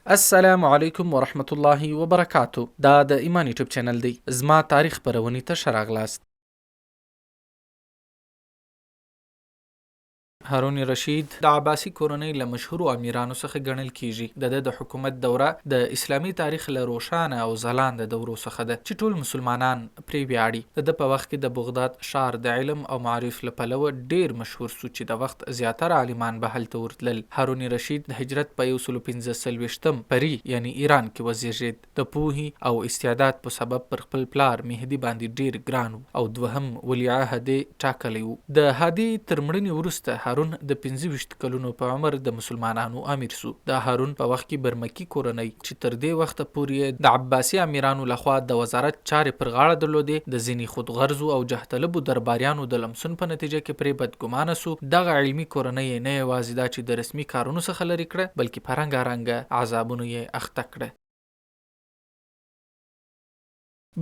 السلام علیکم ورحمت الله وبرکاتو. دا د ایمان یوټیوب چینل دی. زما تاریخ خپرونې ته ښه راغلاست. هارون رشید د عباسي کورنۍ له مشهورو امیرانو څخه ګڼل کیږي. د ده د حکومت دوره د اسلامي تاریخ له روښانه او ځلانده دورو څخه ده چې ټول مسلمانان پرې ویاړي. د ده په وخت کې د بغداد ښار د علم او معارف له پلوه ډېر مشهور سو چې د وخت زیاتره عالمان به هلته ورتلل. هارون رشید د هجرت په یو سلو پنځه څلوېښتم پري یعنی ایران کې وزېږېد. د پوهي او استعداد په سبب پر خپل پلار مهدي باندي ډېر ګران و او دوهم ولیعهد ئې ټاکلی و. د هادي تر مړیني وروسته هارون د 25 کلونو په عمر د مسلمانانو امیر سو. د هارون په وخت کې برمکي کورنۍ چې تر دې وخته پوري ئې د عباسي امیرانو له خوا د وزارت چارې پر غاړه درلودې، د ځیني خود غرضو او جاه طلبو درباریانو د لمسون په نتیجه کې پرې بدګمانه سو. دغه علمي کورنۍ ئې نه یوازي دا چې د رسمي کارونو څخه لري کړه، بلکي په رنګا رنګه عذابونو ئې اخته کړه.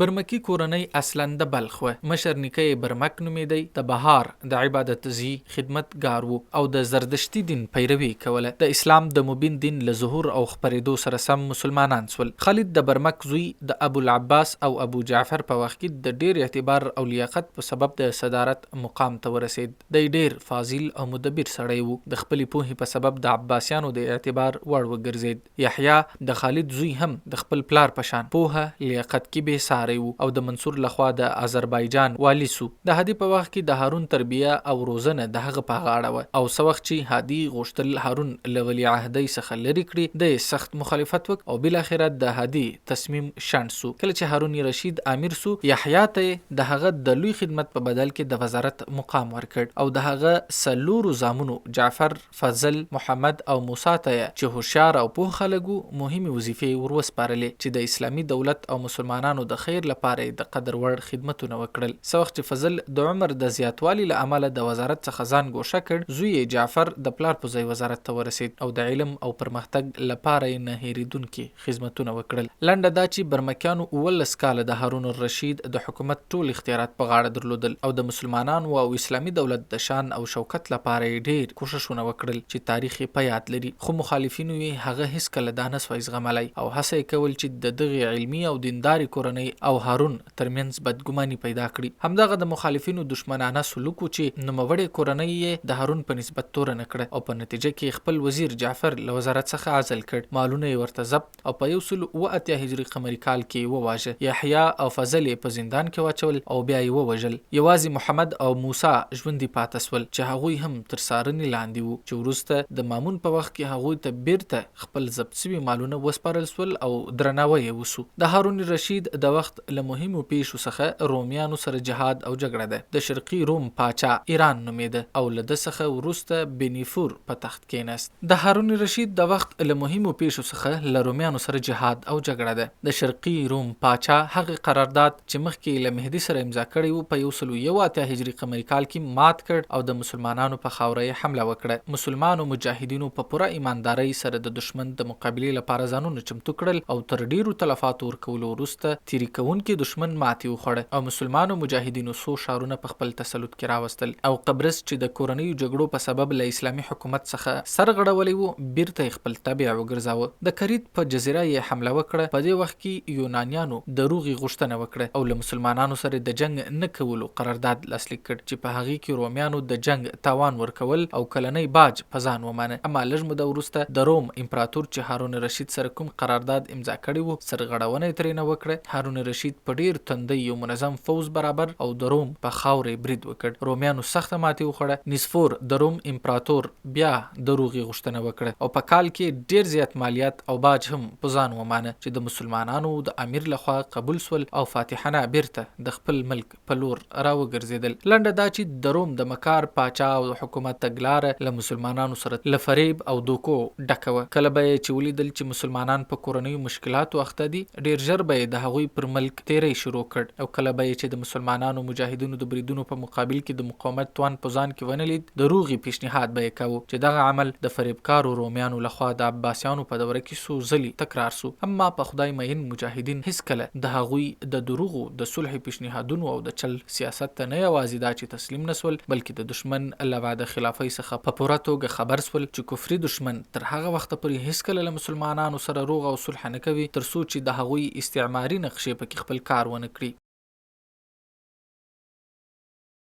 برمکي کورنۍ اصلاً د بلخ وه. مشر نیکه یې برمک نومېدی، د بهار د عبادتځي خدمت ګار و او د زردشتي دین پیروي یې کوله. د اسلام د مبین دین له ظهور او خپرېدو سره سم مسلمانان سول. خالد د برمک زوی د ابوالعباس او ابوجعفر په وخت کې د ډېر اعتبار او لیاقت په سبب د صدارت مقام ته ورسېد. دی ډېر فاضل او مدبر سړی و، د خپلې پوهې په سبب د عباسیانو د اعتبار وړ وګرځېد. یحیی د خالد زوی هم د خپل پلار په شان پوهه، لیاقت کې بې ساری و او د منصور له خوا د آذربایجان والي سو. د هادي په وخت کې د هارون تربیه او روزنه د هغه په غاړه وه او څه وخت چې هادي غوښتل هارون له ولیعهدۍ څخه لرې کړي، ده یې سخت مخالفت وک او بالاخره د هادي تصمیم شنډ سو. کله چې هارون رشید امیر سو، یحیی ته یې د هغه د لوی خدمت په بدل کې د وزارت مقام ورکړ او د هغه څلورو زامنو جعفر، فضل، محمد او موسی ته یې چې هوښیار او پوه خلک وو، مهمې وظیفې ور وسپارلې چې د اسلامي دولت او مسلمانانو د خیر لپاره یې د قدر وړ خدمتونه وکړل. څه وخت چې فضل د عمر د زیاتوالي له امله د وزارت څخه ځان ګوښه کړ، زوی یې جعفر د پلار په ځای وزارت ته ورسېد او د علم او پرمختګ لپاره یې نه هېرېدونکې خدمتونه وکړل. لنډه دا چې برمکیانو 17 کاله د هارون الرشید د حکومت ټول اختیارات په غاړه درلودل او د مسلمانانو او اسلامي دولت د شان او شوکت لپاره یې ډېر کوښښونه وکړل چې تاریخ یې په یاد لري، خو مخالفینو یې هغه هېڅکله دا نه سوای زغملای او هڅه یې کول چې د دغې علمي او دیندارې کورنۍ او هارون تر منځ بدګماني پیدا کړي. همدغه د مخالفینو دښمنانه سلوک و چې نوموړې کورنۍ یې د هارون په نسبت تورنه کړه او په نتیجه کې یې خپل وزیر جعفر له وزارت څخه عزل کړ، مالونه یې ورته ضبط او په 1087 هجري قمري کال کې یې وواژه. یحیی او فضل یې په زندان کې واچول او بیا یې ووژل. یوازې محمد او موسی ژوندي پاته شول چې هغوی هم تر څارنې لاندې وو چې وروسته د مامون په وخت کې هغوی ته بیرته خپل ضبط شوي مالونه وسپارل شول او درناوی یې وشو. د هارون الرشید د وخت له مهمو پېښو څخه رومیانو سره جهاد او جګړه ده. د شرقي روم پاچا ایران نومېده او له ده څخه وروسته بنیفور په تخت کېناست. د هارون الرشید د وخت له مهمو پېښو څخه له رومیانو سره جهاد او جګړه ده. د شرقي روم پاچا هغه قرارداد چې مخکې یې له مهدي سره امضا کړی و، په 1181 هجري قمري کال کې مات کړ او د مسلمانانو په خاوره یې حمله وکړه. مسلمانو مجاهدینو په پوره ایماندارۍ سره د دښمن د مقابلې لپاره ځانونه چمتو کړل او تر ډېرو تلفاتو ورکولو وروسته تېري کوونکي دښمن ماتې وخوړه او مسلمانو مجاهدینو څو ښارونه په خپل تسلط کې راوستل او قبرس چې د کورنیو جګړو په سبب له اسلامي حکومت څخه سر غړولی و، بیرته یې خپل تابع وګرځاوه. د کریت په جزیره یې حمله وکړه، په دې وخت کې یونانیانو د روغې غوښتنه وکړه او له مسلمانانو سره د جنګ نه کولو قرارداد لاسلیک کړ چې په هغې کې رومیانو د جنګ تاوان ورکول او کلنی باج په ځان ومانه. اما لږ موده وروسته د روم امپراتور چې هارون الرشید سره کوم قرارداد امضا کړی و، سرغړونه یې ترېنه وکړه. هارون الرشید په ډېر تندۍ یو منظم فوځ برابر او د روم په خاوره یې برید وکړ. رومیانو سخته ماتې وخوړه. نیسفور د روم امپراتور بیا د روغې غوښتنه وکړه او په کال کې ډېر زیات مالیات او باج هم په ځان ومانه چې د مسلمانانو د امیر له خوا قبول شول او فاتحانه بېرته د خپل ملک په لور راوګرځېدل. لنډه دا چې د روم د مکار پاچا او حکومت تګلاره له مسلمانانو سره له فریب او دوکو ډکه وه. کله به یې چې ولیدل چې مسلمانان په کورنیو مشکلاتو اخته دي، ډېر ژر به یې د هغوی پر ملک تیری شروع کړ او کله به یې چې د مسلمانانو مجاهدینو د بریدونو په مقابل کې د مقاومت توان په ځان کې ونه لید، د روغې پیشنهاد به یې کاوه چې دغه عمل د فریبکارو رومیانو له خوا د عباسیانو په دوره کې څو ځلي تکرار سو، اما په خدای میین مجاهدین هیڅکله د هغوی د دروغو، د صلحې پیشنهادونو او د چل سیاست ته نه یوازې دا چې تسلیم نه سول، بلکې د دښمن له وعده خلافۍ څخه په پوره توګه خبر سول چې کفري دښمن تر هغه وخته پورې هیڅکله له مسلمانانو سره روغه او صلحه نه کوي تر څو چې د هغوی استعماري نقشې پکې خپل کار ونه کړي.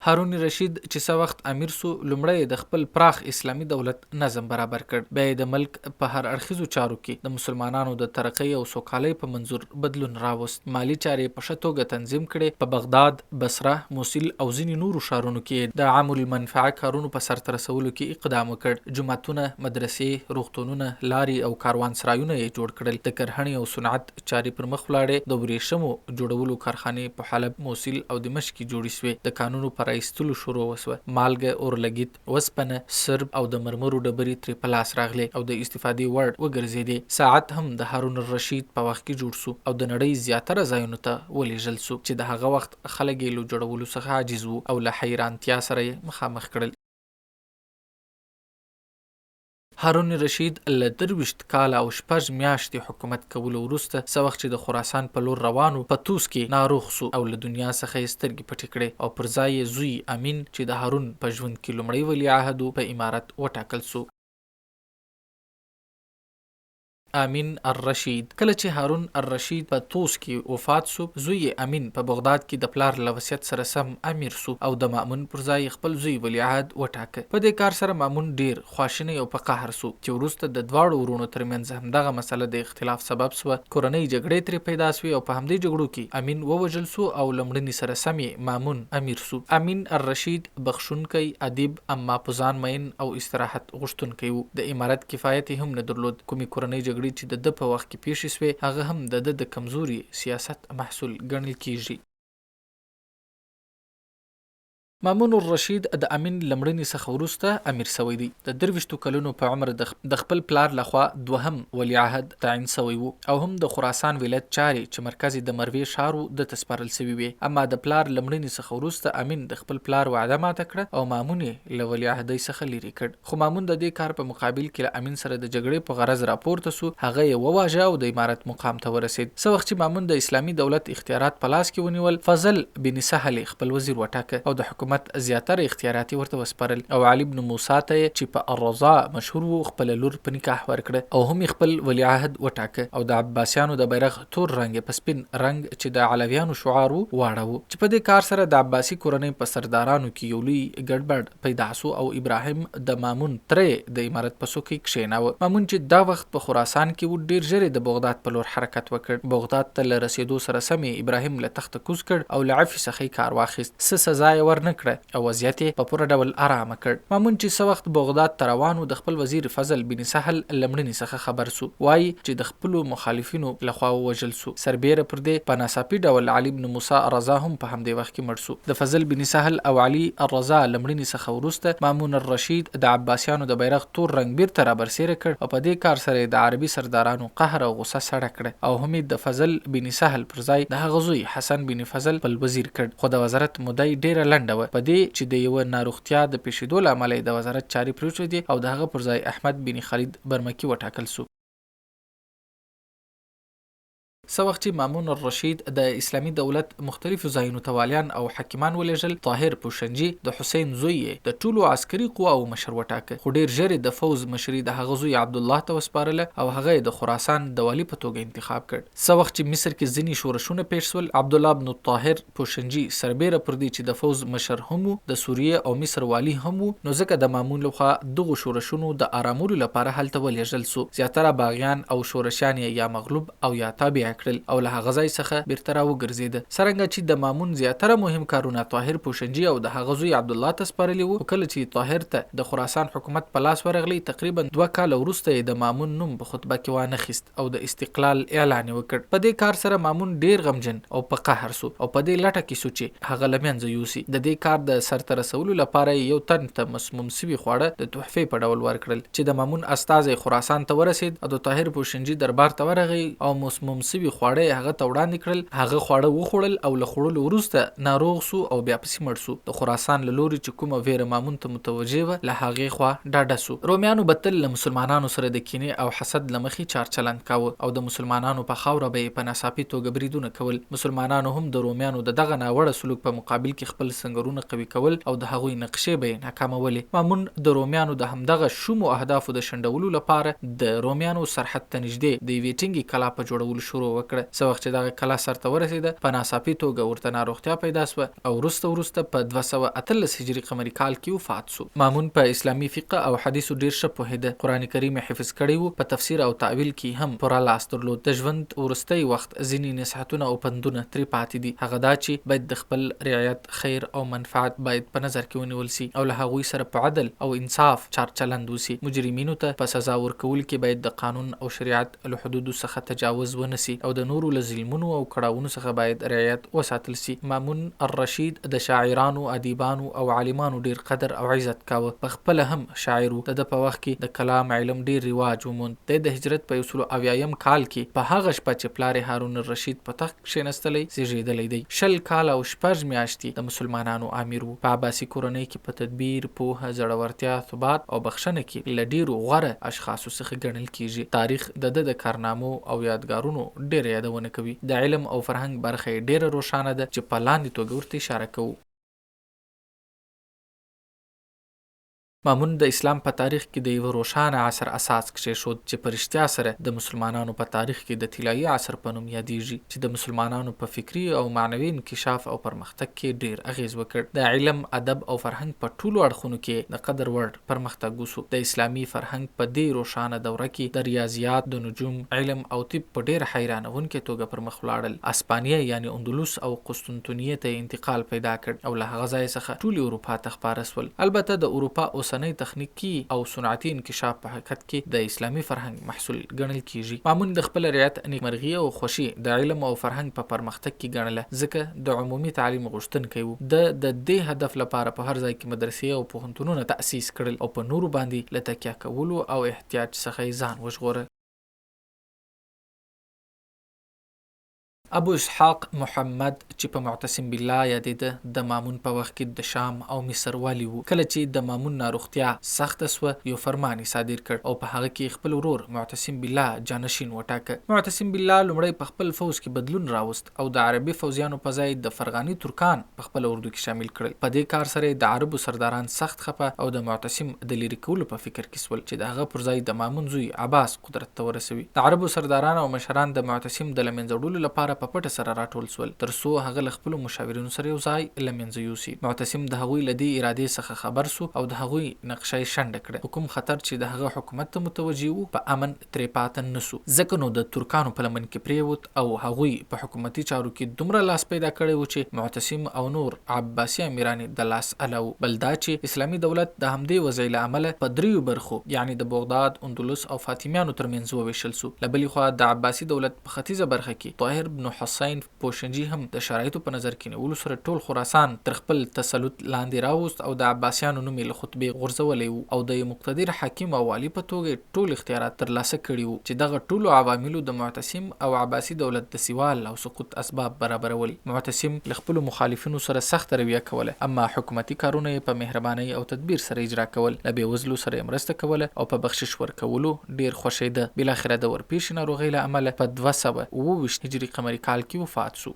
هارون رشید چې څه وخت امیر سو، لومړی یې د خپل پراخ اسلامي دولت نظم برابر کړ، بیا یې د ملک په هر اړخیزو چارو کې د مسلمانانو د ترقۍ او سوکالۍ په منظور بدلون راوست، مالي چارې یې په ښه توګه تنظیم کړې، په بغداد، بصره، موصل او ځینې نورو ښارونو کې یې د عام المنفعه کارونو په سرته رسولو کې اقدام وکړ، جوماتونه، مدرسې، روغتونونه، لارې او کاروان سرایونه یې جوړ کړل، د کرهڼې او صنعت چارې پر مخ ولاړې، د ورېښمو جوړولو کارخانې په حلب، موصل او دمشق کې جوړې شوې، د کانونو په را ایستلو شروع وشوه، مالګه، اورلګیت، وسپنه، سرب او د مرمرو ډبرې ترې په لاس راغلې او د استفادې وړ وګرځېدې. ساعت هم د هارون الرشید په وخت کې جوړ شو او د نړۍ زیاتره ځایونو ته ولېږل شو چې د هغه وخت خلک یې له جوړولو څخه عاجز وو او له حیرانتیا سره یې مخامخ کړل. هارون رشید له 23 کاله او شپږ میاشتې حکومت کولو وروسته څه وخت چې د خراسان په لور روان و، په طوس کې ناروغ سو او له دنیا څخه یې سترګې پټې کړې او پر ځای یې زوی امین چې د هارون په ژوند کې لومړی ولیعهد و، په امارت وټاکل سو. امین الرشید کله چې هارون الرشید په طوس کې وفات سو، زوی یې امین په بغداد کې د پلار له وصیت سره سم امیر سو او د مأمون پر ځای یې خپل زوی ولیعهد وټاکه. په دې کار سره مأمون ډېر خواشینی او په قهر سو چې وروسته د دواړو وروڼو ترمنځ همدغه مسله د اختلاف سبب سوه، کورنۍ جګړې ترې پیدا سوې او په همدې جګړو کې امین ووژل سو او له مړینې سره سم یې مأمون امیر سو. امین الرشید بخښونکی، ادیب، اما په ځان مین او استراحت غوښتونکی و. د امارت کفایت یې هم نه درلود. کومې کورنۍ جګړې چې د ده په وخت کې پېښې شوې، هغه هم د ده د کمزوري سیاست محصول ګڼل کېږي. مامون الرشید د امین له مړینې څخه وروسته امیر شوی دی. د درویشتو کلونو په عمر د خپل پلار له خوا دوهم ولیعهد تعین شوی و او هم د خراسان ولایت چارې چې مرکز یې د مروې ښار و، ده ته سپارل شوې وې. اما د پلار له مړینې څخه وروسته امین د خپل پلار وعده ماته کړه او مامون یې له ولیعهدۍ څخه لیرې کړ. خو مامون د دې کار په مقابل کې له امین سره د جګړې په غرض راپورته شو، هغه یې وواژه او د امارت مقام ته ورسېد. څه وخت چې مامون د اسلامي دولت اختیارات په لاس کې ونیول، فضل بن سهل یې خپل وزیر وټاکه او د حکومت زیاتره اختیارات یې ورته وسپارل او علي بن موسی ته یې چې په الرضا مشهور و، خپله لور په نکاح ورکړه او هم یې خپل ولیعهد وټاکه او د عباسیانو د بیرغ تور رنګ یې په سپین رنګ چې د علویانو شعار و، واړاوه چې په دې کار سره د عباسي کورنۍ په سردارانو کې یو لوی ګډبډ پیدا سو او ابراهیم د مامون تره یې د امارت په څوکۍ کښېناوه. مامون چې دا وخت په خراسان کې و، ډېر ژر یې د بغداد په لور حرکت وکړ. بغداد ته له رسېدو سره سم یې ابراهیم له تخته کوز کړ او له عفوې څخه یې کار واخیست. څه سزا یې ور نه کړه او وضعیت یې په پوره ډول ارامه کړ. مامون چې څه وخت بغداد ته روان و، د خپل وزیر فضل بن سهل له مړینې څخه خبر سو. وايي چې د خپلو مخالفینو له خوا ووژل سو. سربېره پر دې په ناڅاپي ډول علي بن موسی رضا هم په همدې وخت کې مړ سو. د فضل بن سهل او علي الرضا له مړینې څخه وروسته مامون الرشید د عباسیانو د بیرغ تور رنګ بیرته رابرسېره کړ او په دې کار سره یې د عربي سردارانو قهر او غوسه سړه کړه او هم یې د فضل بن سهل پر ځای د هغه زوی حسن بن فضل خپل وزیر کړ، خو د وزارت موده یې ډېره لنډه وه، په دې چې د یوه ناروغتیا د پېښېدو له امله یې د وزارت چارې پرېښودې او د هغه پر ځای احمد بن خالد برمکي وټاکل سو. څه وخت چې مامون الرشید د اسلامي دولت مختلفو ځایونو ته والیان او حاکمان ولېږل، طاهر پوشنجي د حسین زوی یې د ټولو عسکري قواوو مشر وټاکه، خو ډېر ژر یې د فوځ مشري د هغه زوی عبدالله ته وسپارله او هغه یې د خراسان د والي په توګه انتخاب کړ. څه وخت چې مصر کې ځینې شورشونه پېښ شول، عبدالله بن الطاهر پوشنجي سربېره پر دې چې د فوځ مشر هم و، د سوریې او مصر والي هم و، نو ځکه د مامون له خوا دغو شورشونو د آرامولو لپاره هلته ولېږل شو. زیاتره باغیان او شورشیان یې یا مغلوب او یا تابع کړل او له هغه ځای څخه بیرته راوګرځېده. څرنګه چې د مامون زیاتره مهم کارونه طاهر پوشنجي او د هغه زوی عبدالله ته سپارلي وو، خو کله چې طاهر ته د خراسان حکومت په لاس ورغلی، تقریباً دوه کاله وروسته یې د مامون نوم په خطبه کې وانخیست او د استقلال اعلان یې وکړ. په دې کار سره مامون ډېر غمجن او په قهر سو او په دې لټه کې سو چې هغه له منځه یوسي. د دې کار د سرته رسولو لپاره یې یو تن ته مسموم سوي خواړه د تحفې په ډول ورکړل چې د مامون استازی خراسان ته ورسېد او د طاهر پوشنجي دربار ته ورغی او مسموم سوي خواړه یې هغه ته وړاندې کړل، هغه خواړه وخوړل او له خوړلو وروسته ناروغ سو او بیا پسې مړ سو. د خراسان له لوري چې کومه وېره مامون ته متوجه وه، له هغې خوا ډاډه سو. رومیانو به تل له مسلمانانو سره د کینې او حسد له مخې چارچلند کاوه او د مسلمانانو په خاوره به یې په ناڅاپي توګه بریدونه کول. مسلمانانو هم د رومیانو د دغه ناوړه سلوک په مقابل کې خپل سنګرونه قوي کول او د هغوی نقشې به یې ناکامولې. مامون د رومیانو د همدغه شومو اهدافو د شنډولو لپاره د رومیانو سرحد ته نږدې د یوې ټینګې کلا په جوړولو شروع وکړه. څه وخت چې دغه کلا سرته ورسېده، په ناڅاپي توګه ورته ناروغتیا پیدا شوه او وروسته وروسته په 218 هجري قمري کال کې وفات شو. مامون په اسلامي فقه او حدیثو ډېر ښه پوهېده، قرآن کریم یې حفظ کړی و، په تفسیر او تأویل کې یې هم پوره لاس درلود. د ژوند وروستی وخت ځینې نصیحتونه او پندونه ترې پاتې دي، هغه دا چې باید د خپل رعیت خیر او منفعت باید په نظر کې ونیول سي او له هغوی سره په عدل او انصاف چار چلند وسي. مجرمینو ته په سزا ورکولو کې باید د قانون او شریعت له حدودو څخه تجاوز ونه سي او د نورو له ظلمونو او کړاوونو څخه باید رعایت وساتل سي. مامون الرشید د شاعرانو، ادیبانو او عالمانو ډیر قدر او عزت کاوه. په خپله هم شاعر و. د ده په وخت کې د کلام علم ډیر رواج وموند. دی د هجرت په یو سلو اویایم کال کې په هغه شپه چې پلار یې هارون الرشید په تخت کښېنستلی، زېږېدلی دی. 20 کاله او شپږ میاشتې د مسلمانانو امیر و. په عباسي کورنۍ کې په تدبیر، پوهه، زړورتیا، ثبات او بخښنه کې له ډېرو غوره اشخاصو څخه ګڼل کېږي. تاریخ د ده د کارنامو او یادګارونو ډېره یادونه کوي. د علم او فرهنګ برخه یې ډېره روښانه ده چې په لاندې توګه ورته اشاره کوو. مامون د اسلام په تاریخ کې د یوه روښانه عصر اساس کښېښود چې په رښتیا سره د مسلمانانو په تاریخ کې د طلایي عصر په نوم یادېږي چې د مسلمانانو په فکري او معنوي انکشاف او پرمختګ کې ډېر اغېز وکړ. د علم، ادب او فرهنګ په ټولو اړخونو کې د قدر وړ پرمختګ وشو. د اسلامي فرهنګ په دې روښانه دوره کې د ریاضیات، د نجوم علم او طب په ډېره حیرانوونکې توګه پر مخ ولاړل. اسپانیه یعنې اندلس او قسطنطنیې ته یې انتقال پیدا کړ او له هغه ځایه څخه ټولې اروپا ته خپاره شول. البته د اروپا اوسنی تخنیکي او صنعتي انکشاف په حقیقت کې د اسلامي فرهنګ محصول ګڼل کیږي. مامون د خپل رعیت نیکمرغي او خوښي د علم او فرهنګ په پرمختګ کې ګڼله، ځکه د عمومي تعلیم غوښتونکی و. ده د دې هدف لپاره په هر ځای کې مدرسې او پوهنتونونه تأسیس کړل او په نورو باندې له تکیه کولو او احتیاج څخه یې ځان وژغوره. ابو اسحاق محمد چې په معتصم بالله یادېده د مامون په وخت کې د شام او مصر والي و. کله چې د مامون ناروغتیا سخته شوه یو فرمان یې صادر کړ او په هغه کې یې خپل ورور معتصم بالله جانشین وټاکه. معتصم بالله لومړی په خپل فوځ کې بدلون راوست او د عربي فوځیانو په ځای د فرغاني ترکان په خپله اردو کې شامل کړل. په دې کار سره یې د عربو سرداران سخت خپه او د معتصم د لیرې کولو په فکر کې شول چې د هغه پر ځای د مامون زوی عباس قدرت ته ورسوي. د عربو سرداران او مشران د معتصم د له منځه وړلو لپاره په پټه سره راټول شول، تر څو هغه له خپلو مشاورینو سره یو ځای له منځه یوسي. معتصم د هغوی له دې ارادې څخه خبر شو او د هغوی نقشه یې شنډه کړه، خو کوم خطر چې د هغه حکومت ته متوجه وو، په امن ترې پاته نه شو، ځکه نو د ترکانو په لمن کې پرېوت او هغوی په حکومتي چارو کې دومره لاس پیدا کړی و چې معتصم او نور عباسي امیران یې د لاس اله وو. بل دا چې اسلامي دولت د همدې وضعې له امله په دریو برخو یعنې د بغداد، اندلس او فاطمیانو تر منځ وویشل شو. له بلې خوا د عباسي دولت په ختیځه برخه کې طاهر بن حسین پوشنجي هم د شرایطو په نظر کې نیولو سره ټول خراسان تر خپل تسلط لاندې راوست او د عباسیانو نوم یې له خطبې غورځولی و او د یو مقتدر حاکم او والي په توګه یې ټول اختیارات تر لاسه کړي وو چې دغه ټولو عواملو د معتصم او عباسي دولت د زوال او سقوط اسباب برابرول. معتصم له خپلو مخالفینو سره سخته رویه کوله، اما حکومتي کارونه یې په مهربانۍ او تدبیر سره اجرا کول، له بېوزلو سره یې مرسته کوله او په بخشش ورکولو ډېر خوښېده. بالاخره د ورپېښې ناروغۍ له امله په 227 هجري قمري کال کې وفات شو.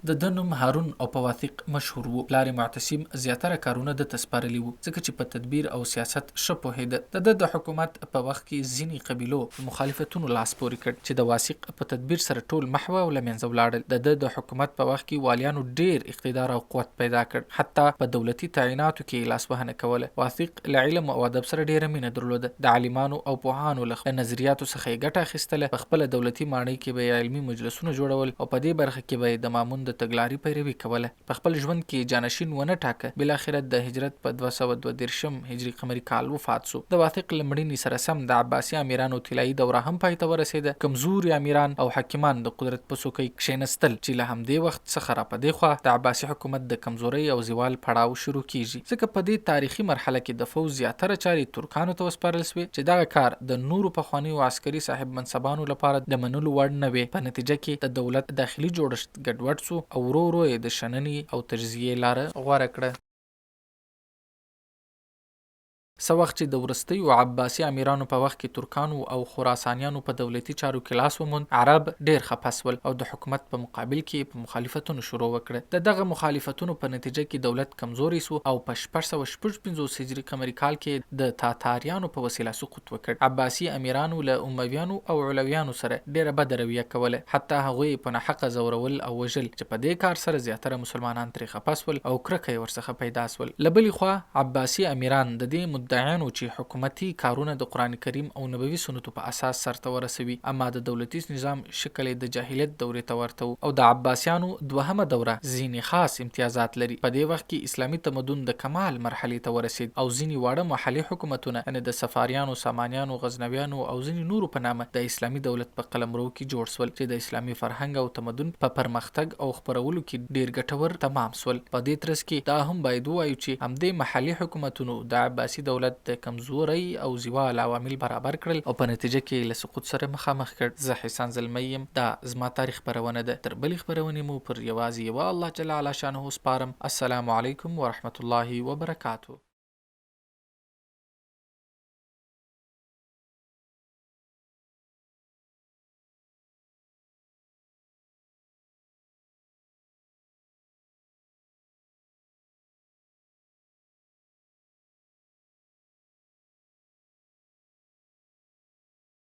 د ده نوم هارون او په واثق مشهور و. پلار یې معتصم زیاتره کارونه ده ته سپارلي وو، ځکه چې په تدبیر او سیاست ښه پوهېده. د ده د حکومت په وخت کې ځینې قبیلو په مخالفتونو لاس پورې کړ، چې د واثق په تدبیر سره ټول محوه او له منځه ولاړل. د ده د حکومت په وخت کې والیانو ډېر اقتدار او قوت پیدا کړ، حتی په دولتي تعیناتو کې یې لاسوهنه کوله. واثق له علم او ادب سره ډېره مینه درلوده، د عالمانو او پوهانو له نظریاتو څخه یې ګټه اخیستله، په خپله دولتي ماڼۍ کې به یې علمي مجلسونه جوړول او په دې برخه کې به یې د مامون د د تګلاري پیروي کوله. په خپل ژوند کې یې جانشین ونه ټاکه، بالاخره د هجرت په 232 م هجري قمري کال وفات شو. د واثق له مړینې سره سم د عباسي امیرانو طلایي دوره هم پای ته ورسېده، کمزوري امیران او حاکمان د قدرت په څوکۍ کښېنستل چې له همدې وخت څخه راپدېخوا د عباسي حکومت د کمزورۍ او زوال پړاو شروع کېږي، ځکه په دې تاریخي مرحله کې د فوځ زیاتره چارې ترکانو ته وسپارل شوې چې دغه کار د نورو پخوانیو عسکري صاحب منصبانو لپاره د منلو وړ نه وې، په نتیجه کې د دولت داخلي جوړښت ګډوډ شو او ورو ورو یې د شننې او تجزیې لاره غوره کړه. څه وخت چې د وروستیو عباسي امیرانو په وخت کې ترکانو او خراسانیانو په دولتي چارو کې لاس وموند، عرب ډېر خپه شول او د حکومت په مقابل کې یې په مخالفتونو شروع وکړه. د دغه مخالفتونو په نتیجه کې دولت کمزوری شو او په 656 هجري قمري کال کې د تاتاریانو په وسیله سقوط وکړ. عباسي امیرانو له امویانو او علویانو سره ډېره بده رویه کوله، حتی هغوی یې په ناحقه ځورول او وژل، چې په دې کار سره زیاتره مسلمانان ترې خپه شول او کرکه یې ورڅخه پیدا شول. له بلې خوا عباسي امیران د دې مدعیان وو چې حکومتي کارونه د قرآن کریم او نبوي سنتو په اساس سرته ورسوي، اما د دولتي نظام شکل یې د جاهلیت دورې ته ورته و او د عباسیانو دوهمه دوره ځینې خاص امتیازات لري. په دې وخت کې اسلامي تمدن د کمال مرحلې ته ورسېد او ځینې واړه محلي حکومتونه یعنې د صفاریانو، سامانیانو، غزنویانو او ځینې نورو په نامه د اسلامي دولت په قلمرو کې جوړ شول چې د اسلامي فرهنګ او تمدن په پرمختګ او خپرولو کې ډېر ګټور تمام شول. په دې ترڅ کې دا هم باید ووایو چې همدې محلي حکومتونو د عباسي دولت د کمزورۍ او زوال عوامل برابر کړل او په نتیجه کې یې له سقوط سره مخامخ کړ. زه حسان زلمی یم، دا زما تاریخ خپرونه ده، تر بلې خپرونې مو پر یوازې یوه الله جل علی شانه سپارم، السلام علیکم ورحمة الله وبرکاته.